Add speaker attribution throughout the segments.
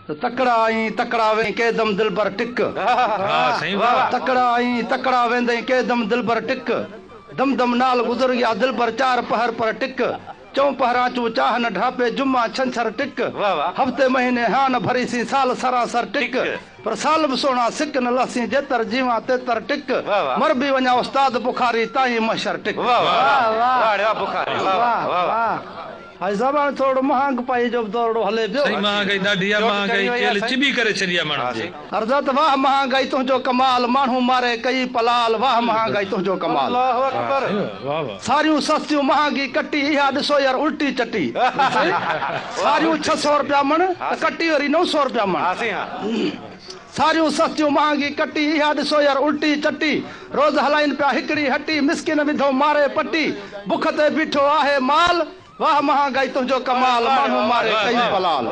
Speaker 1: ته تڪڙا آئين تڪڙا ويندين ڪي دم دلبر ٽڪ.
Speaker 2: ها سائين واه.
Speaker 1: تڪڙا آئين تڪڙا ويندين ڪي دم دلبر ٽڪ. دم دم نال گذر گيا دلبر چار پهر پر ٽڪ. چئون پهران چون چاهه نه ڍاپي جمعا ڇنڇر ٽڪ. هفتي مهيني هان نه ڀريسين سال سراسر ٽڪ. پر سال به سهڻا سڪ نه لهسين جيتر جيوان تيتر ٽڪ. مر به وڃان استاد بخاري تائين محشر ٽڪ. حاجي صاحب هاڻي ٿورڙو مهانگ پائي جو به دورڙو هلي پيو.
Speaker 2: سائين مهانگائي ڏاڍي آ مهانگائي چيلهه چٻي ڪري ڇڏي آ ماڻهن جي.
Speaker 1: عرض ته واهه مهانگائي تنهنجو ڪمال ماڻهو ماري ڪئي پلال واهه مهانگائي تنهنجو ڪمال. ساريون سستيون مهانگي ڪٽي اها ڏسو يار الٽي چٽي سائين ساريون 600 رپيا مڻ ته ڪٽي وري 900 رپيا مڻ. ساريون سستيون مهانگي ڪٽي اها ڏسو يار الٽي چٽي روز هلائين پيا هڪڙي هٽي مسڪين وڌو ماري پٽي بک تي بيٺو آهي مال واهه مهانگائي تنهنجو ڪمال ماڻهو ماري ڪئي پلال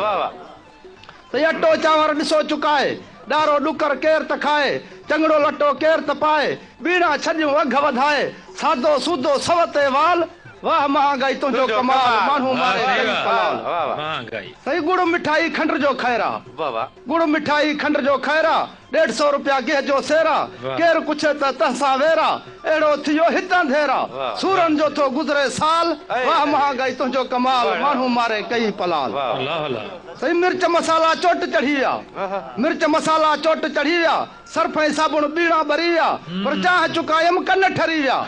Speaker 1: سائين اٽو چانور ڏسو چڪائي ڏارو ڏڪر ڪير ته کائي چڱڙو لٽو ڪير ته پائي ٻيڻا ڇڏيون اگهه وڌائي سادو سودو سو تي وال واهه مهانگائي تنهنجو ڪمال ماڻهو ماري ڪئي پلال سائين ڳڙ مٺائي کنڊ جو خيرا. ڳڙ مٺائي کنڊ جو خيرا، ڏيڍ سئو روپيا گيهه جو سيرا، ڪير ڪڇي ته تنهن سان ويرا، اهڙو ٿيو هت انڌيرا، سورن جو ٿو گذري سال، واهه مهانگائي تنهنجو ڪمال، ماڻهو ماري ڪئي پلال. سائين مرچ مصالحا چوٽ چڙهي ويا، مرچ مصالحا چوٽ چڙهي ويا، سرف ۽ صابڻ ٻيڻا ٻري ويا، پر چانهه چڪايم ڪن ٺري ويا.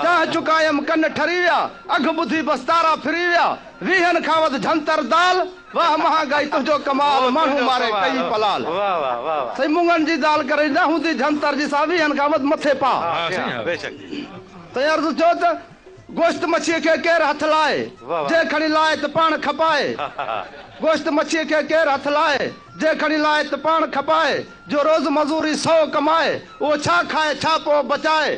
Speaker 1: چانهه چڪايم ڪن ٺري ويا، اگهه ٻڌي بس تارا ڦري ويا، ويهن کان وڌ جهنتر دال، واهه مهانگائي تنهنجو ڪمال، ماڻهو ماري ڪئي پلال. سائين مڱن جي دال ڪري نه هوندي جهنتر جي سا ويهن کان وڌ مٿي پاء. سائين عرض ٿيو ته گوشت مڇيء کي ڪير هٿ لائي، جي کڻي لائي ته پاڻ کپائي. گوشت مڇيء کي ڪير هٿ لائي، جي کڻي لائي ته پاڻ کپائي. جو روز مزوري سئو ڪمائي، اهو ڇا کائي ڇا پوء بچائي.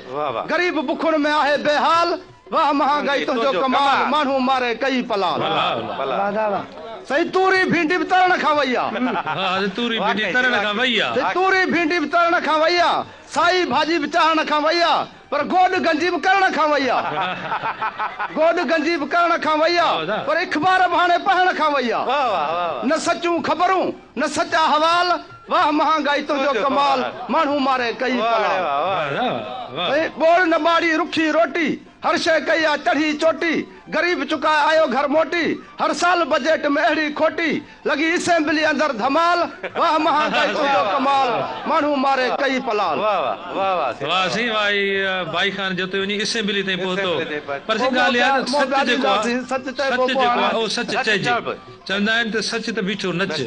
Speaker 1: غريب بکن ۾ آهي بيحال، واهه مهانگائي تنهنجو ڪمال، ماڻهو ماري ڪئي پلال. سائين توري ڀينڊي به ترڻ کان وئي آ. سائين توري ڀينڊي به ترڻ کان وئي آ، سائي ڀاڄي به چاهڻ کان وئي آ، پر گوڏ گنجي به ڪرڻ کان وئي آ. گوڏ گنجي به ڪرڻ کان وئي آ، پر اخبار به هاڻي پڙهڻ کان وئي آ. نه سچون خبرون، نه سچا حوال، واهه مهانگائي تنهنجو ڪمال، ماڻهو ماري ڪئي پلال. سائين ٻوڙ نه ٻاڙي رکي روٽي، هر شيء ڪئي آ چڙهي چوٽي، غريب چڪائي آيو گهر موٽي، هر سال بجيٽ ۾ اهڙي کوٽي، لڳي اسيمبلي اندر ڌمال، واهه مهانگائي تنهنجو ڪمال، ماڻهو ماري ڪئي پلال.
Speaker 2: واهه سائين واهه هي ڀائي خان جتوئي وڃي اسيمبلي تائين پهتو پر سائين ڳالهه اها آهي ته سچ جيڪو آهي سچ جيڪو آهي اهو سچ چئجي چوندا آهن ته سچ ته بيٺو نچ.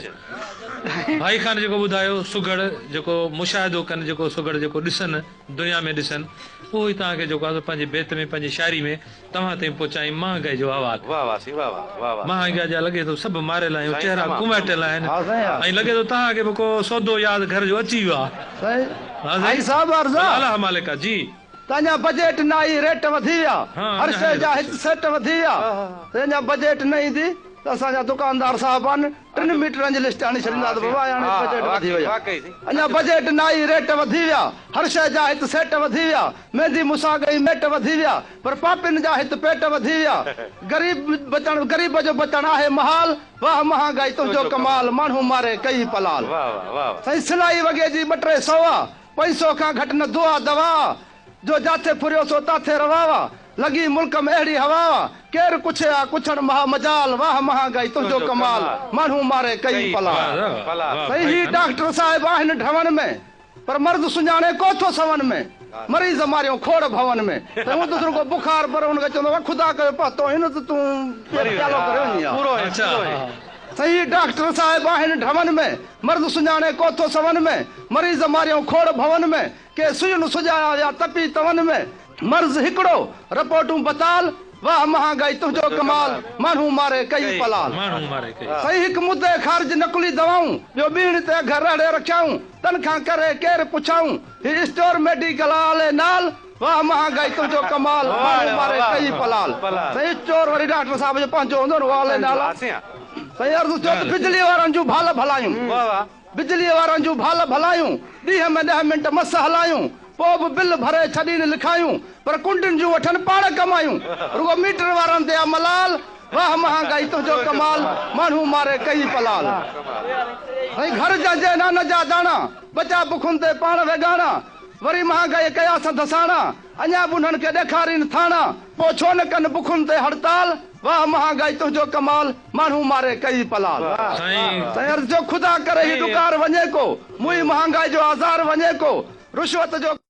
Speaker 2: ڀائي خان جيڪو ٻڌايو سگهڙ جيڪو مشاهدو ڪن جيڪو سگهڙ جيڪو ڏسن دنيا ۾ ڏسن اهو ئي توهان کي جيڪو آهي سو پنهنجي بيت ۾ پنهنجي شاعري ۾ توهان تائين پهچائين مهانگائي جو احوال. مهانگائي جا لڳي ٿو سڀ ماريل آهيون چهرا ڪنويٽيل آهن ۽ لڳي ٿو توهان کي به ڪو سودو ياد گهر جو اچي ويو آهي. ها سائين الله مالڪ آ جي.
Speaker 1: ته اڃا بجيٽ نه آئي ريٽ وڌي ويا هر شيء جا هت سيٽ وڌي ويا ته اڃا بجيٽ نه ايندي ته اسان جا دڪاندار صاحبان ٽن ميٽرن جي لسٽ آڻي ڇڏيندا ته بابا هاڻي بجيٽ وڌي وئي آهي اڃا بجيٽ نه آئي ريٽ وڌي ويا هر شيء جا هت سيٽ وڌي ويا ميندي مساڳ ۽ ميٽ وڌي ويا پر پاپين جا هت پيٽ وڌي ويا غريب بچڻ غريب جو بچڻ آهي محال واهه مهانگائي تنهنجو ڪمال ماڻهو ماري ڪئي پلال سائين سلائي وڳي جي ٻه ٽي سئو آ پئسو کان گهٽ نه دعا دوا آ، جو جاٿي ڦريو سو تاٿي روا آ، لڳي ملڪ م اهڙي هوا آ، ڪير ڪڇي آ ڪڇڻ مها مجال، واهه مهانگائي تنهنجو ڪمال، ماڻهو ماري ڪئي پلال. سائين هي ڊاڪٽر صاحب آهن ڍون ۾، پر مرض سڃاڻي ڪو ٿو سون ۾، مريض ماريون کوڙ ڀون ۾، سائين هوندس رڳو بخار پر ان کي چوندو خدا ڪيو پهتو آهين نه ته تون پيالو ڪري وڃين ها. صحيح ڊاڪٽر صاحب آهن ڍون ۾، مرض سڃاڻي ڪو ٿو سون ۾، مريض ماريون کوڙ ڀون ۾، ڪي سيون سجايا ويا تپي تون ۾، مرض هڪڙو، رپورٽون بتال، واهه مهانگائي تنهنجو ڪمال، ماڻهو ماري ڪئي پلال. صحيح هڪ مدي خارج نقلي دوائون، ٻيو ٻيڻ تي اگهه رهڙي رکيائون، تن کان ڪري ڪير پڇائون، هي اسٽور ميڊيڪل آلي نال، واهه مهانگائي تنهنجو ڪمال، ماڻهو ماري ڪئي پلال. سائين چور وري ڊاڪٽر صاحب جو پنهنجو هوندو نه اهو آلي نال آ. سائين عرض ٿيو ته بجليء وارن جون ڀال ڀلايون، بجليء وارن جون ڀال ڀلايون، ڏينهن ۾ ڏهه منٽ مس هلايون، پوء به بل ڀري ڇڏين لکايون، پر ڪنڊين جون وٺن پاڻ ڪمايون، رڳو ميٽر وارن تي آ ملال. واهه مهانگائي تنهنجو ڪمال، ماڻهو ماري ڪئي پلال. سائين گهر جا جنهن ان جا داڻا، ٻچا بکن تي پاڻ ويڳاڻا، وري مهانگائيء ڪيا سنڌ ساڻا، اڃا به انهن کي ڏيکارين ٿاڻا، پوء ڇو نه ڪن بکن تي هڙتال، واهه مهانگائي تنهنجو ڪمال، ماڻهو ماري ڪئي پلال.
Speaker 2: سائين.
Speaker 1: سائين عرض ٿيو خدا ڪري هي ڏڪار وڃي ڪو، موئي مهانگائي جو آزار وڃي ڪو، رشوت جو.